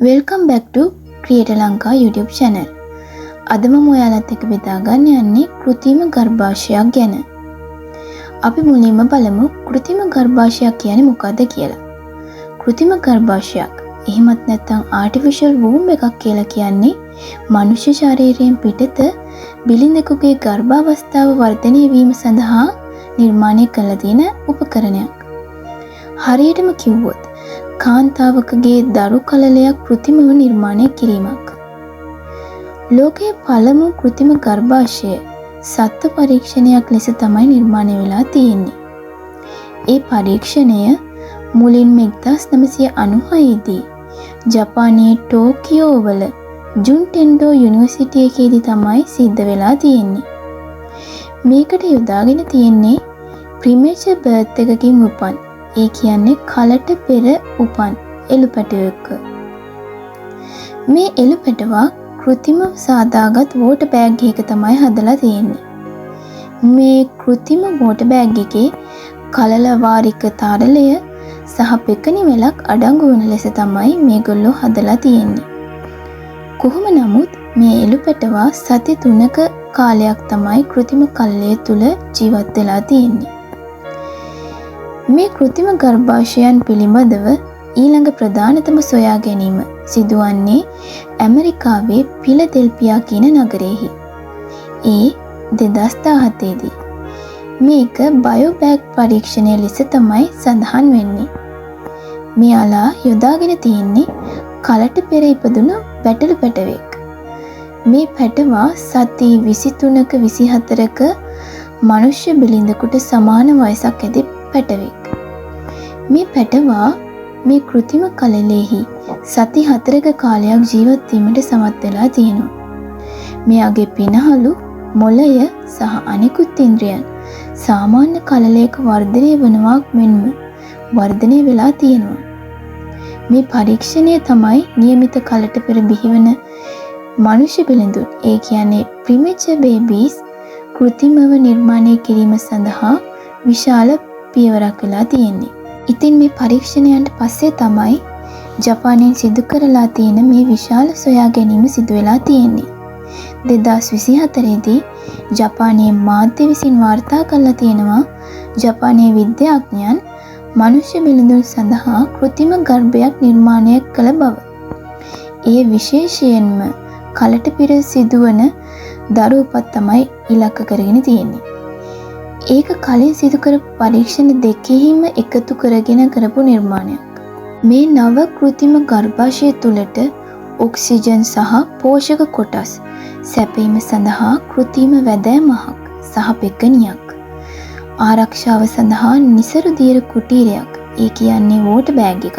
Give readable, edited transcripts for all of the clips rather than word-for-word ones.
Welcome back to Creator Lanka YouTube channel. අද මම ඔයාලත් එක්ක බෙදා ගන්න යන්නේ කෘත්‍රිම ගර්භාෂයක් ගැන. අපි මුලින්ම බලමු කෘත්‍රිම ගර්භාෂයක් කියන්නේ මොකක්ද කියලා. කෘත්‍රිම ගර්භාෂයක්, එහෙමත් නැත්නම් ආටිෆිෂල් වූම් එකක් කියලා කියන්නේ මනුෂ්‍ය ශරීරයෙන් පිටත බිලිඳකුගේ ගර්භාවස්ථාව වර්ධනය වීම සඳහා නිර්මාණය කරලා තියෙන උපකරණයක්. හරියටම කිව්වොත් කාන්තාවකගේ දරු කලලයක් කෘත්‍රිමව නිර්මාණය කිරීමක්. ලෝකයේ පළමු කෘත්‍රිම ගර්භාෂය සත්ව පරීක්ෂණයක් ලෙස තමයි නිර්මාණය වෙලා තියෙන්නේ. ඒ පරීක්ෂණය මුලින්ම 1996 දී ජපානයේ ටෝකියෝ වල ජුන්ටෙන්ඩෝ යුනිවර්සිටි එකේදී තමයි සිද්ධ වෙලා තියෙන්නේ. මේකට යොදාගෙන තියෙන්නේ ප්‍රිමේචර් බර්ත් එකකින් උපන්, ඒ කියන්නේ කලට පෙර උපන් එළු පැටවෙක්ව. මේ එළු පැටවා කෘත්‍රිම සාදාගත් වෝටර් බෑග් එකක තමයි හදලා තියෙන්නේ. මේ කෘත්‍රිම වෝටර් බෑග් එකේ කලල වාරික තරලය සහ පෙකණි වැලක් අඩංගු වන ලෙස තමයි මේගොල්ලෝ හදලා තියෙන්නේ. කොහොම නමුත් මේ එළු පැටවා සති 3ක කාලයක් තමයි කෘත්‍රිම කලලය තුල ජීවත් වෙලා තියෙන්නේ. මේ කෘත්‍රිම ගර්භාෂයන් පිළිබඳව ඊළඟ ප්‍රධානතම සොයා ගැනීම සිදුවන්නේ ඇමරිකාවේ පිලදෙල්පියා කියන නගරයෙහි. ඒ 2017 දී. මේක බයෝබෑග් පරීක්ෂණය ලෙස තමයි සඳහන් වෙන්නේ. මෙයාලා යොදාගෙන තියෙන්නේ කලට පෙර ඉපදුණු බැටළු පැටවෙක්. මේ පැටවා සති 23ක 24ක මනුෂ්‍ය බිලිඳකුට සමාන වයසක් ඇති පැටවෙක්. මේ පැටවා මේ කෘත්‍රිම කලලයෙහි සති 4ක කාලයක් ජීවත් වීමට සමත් වෙලා තියෙනවා. මෙයාගේ පිනහළු, මොළය සහ අනෙකුත් ඉන්ද්‍රියන් සාමාන්‍ය කලලයක වර්ධනය වනවාක් මෙන්ම වර්ධනය වෙලා තියෙනවා. මේ පරීක්ෂණය තමයි නියමිත කලට පෙර බිහිවන මනුෂ්‍ය බිලිඳුන්, ඒ කියන්නේ ප්‍රිමේචර් බේබීස් කෘත්‍රිමව නිර්මාණය කිරීම සඳහා විශාල පියවරක් වෙලා තියෙන්නේ. ඉතින් මේ පරීක්ෂණයන්ට පස්සේ තමයි ජපානයෙන් සිදු කරලා තියෙන මේ විශාල සොයා ගැනීම සිදු වෙලා තියෙන්නේ. 2024 දී ජපානයේ මාධ්‍ය විසින් වාර්තා කරලා තියෙනවා ජපානයේ විද්‍යාඥයන් මනුෂ්‍ය බිලිඳුන් සඳහා කෘත්‍රිම ගර්භයක් නිර්මාණය කළ බව. එය විශේෂයෙන්ම කලට පෙර සිදුවන දරු උපත් තමයි ඉලක්ක කරගෙන තියෙන්නේ. ඒක කලින් සිදු කරපු පරීක්ෂණ දෙකෙහිම එකතු කරගෙන කරපු නිර්මාණයක්. මේ නව කෘත්‍රිම ගර්භාෂය තුළට ඔක්සිජන් සහ පෝෂක කොටස් සැපයීම සඳහා කෘත්‍රිම වැදෑමහක් සහ පෙකණියක්, ආරක්ෂාව සඳහා නිසරු දියර කුටීරයක්, ඒ කියන්නේ වෝටර් බෑග් එකක්,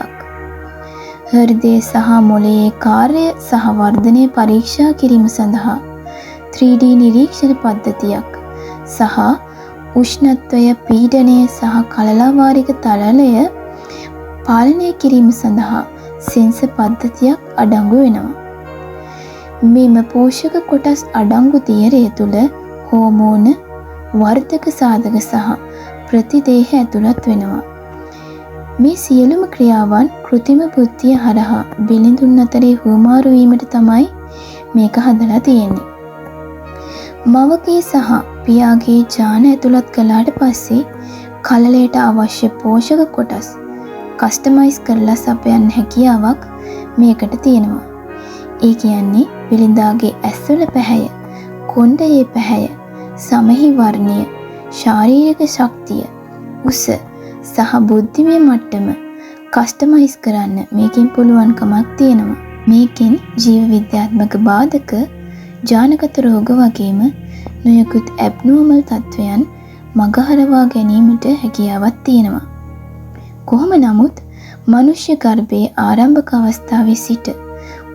හෘදය සහ මොළයේ කාර්ය සහ වර්ධනය පරීක්ෂා කිරීම සඳහා 3D නිරීක්ෂණ පද්ධතියක් සහ උෂ්ණත්වය, පීඩනය සහ කලලාවාරික තරලය පාලනය කිරීම සඳහා සෙන්සර් පද්ධතියක් අඩංගු වෙනවා. මෙම පෝෂක කොටස් අඩංගු දියරය තුළ හෝමෝන, වර්ධක සාධක සහ ප්‍රතිදේහ ඇතුළත් වෙනවා. මේ සියලුම ක්‍රියාවන් කෘත්‍රිම බුද්ධිය හරහා බිලිඳුන් අතරේ හුවමාරු වීමට තමයි මේක හදලා තියෙන්නේ. මවගේ සහ පියාගේ ජාන ඇතුළත් කළාට පස්සේ කලලයට අවශ්‍ය පෝෂක කොටස් කස්ටමයිස් කරලා සපයන්න හැකියාවක් මේකට තියෙනවා. ඒ කියන්නේ බිලිඳාගේ ඇස්වල පැහැය, කොණ්ඩයේ පැහැය, සමෙහි වර්ණය, ශාරීරික ශක්තිය, උස සහ බුද්ධිමය මට්ටම කස්ටමයිස් කරන්න මේකෙන් පුළුවන්කමක් තියෙනවා. මේකෙන් ජීව විද්‍යාත්මක බාධක, ජානගත රෝග වගේම නොයෙකුත් ඇබ්නෝමල් තත්ත්වයන් මගහරවා ගැනීමට හැකියාවක් තියෙනවා. කොහොම නමුත් මනුෂ්‍ය ගර්භයේ ආරම්භක අවස්ථාවේ සිට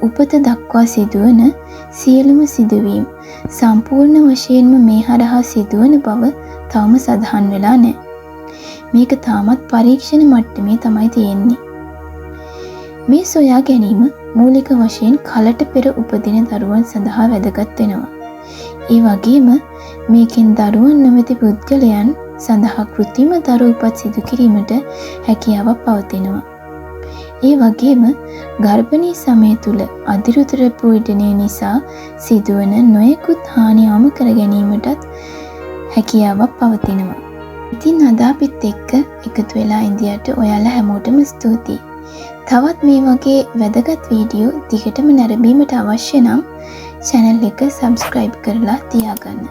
උපත දක්වා සිදුවන සියලුම සිදුවීම් සම්පූර්ණ වශයෙන්ම මේ හරහා සිදුවන බව තවම සඳහන් වෙලා නැහැ. මේක තාමත් පරීක්ෂණ මට්ටමේ තමයි තියෙන්නේ. මේ සොයා ගැනීම මූලික වශයෙන් කලට පෙර උපදින දරුවන් සඳහා වැදගත් වෙනවා. ඒ වගේම මේකෙන් දරුවන් නොමැති පුද්ගලයන් සඳහා කෘත්‍රිම දරු උපත් සිදු කිරීමට හැකියාවක් පවතිනවා. ඒ වගේම ගර්භණී සමය තුළ අධිරුධිර පීඩනය නිසා සිදුවන නොයෙකුත් හානි අවම කර ගැනීමටත් හැකියාවක් පවතිනවා. ඉතින් අද අපිත් එක්ක එකතු වෙලා ඉඳියට ඔයාලා හැමෝටම ස්තුතියි. තවත් මේ වගේ වැදගත් වීඩියෝ දිගටම නැරඹීමට අවශ්‍ය නම් චැනල් එක සබ්ස්ක්‍රයිබ් කරලා තියාගන්න.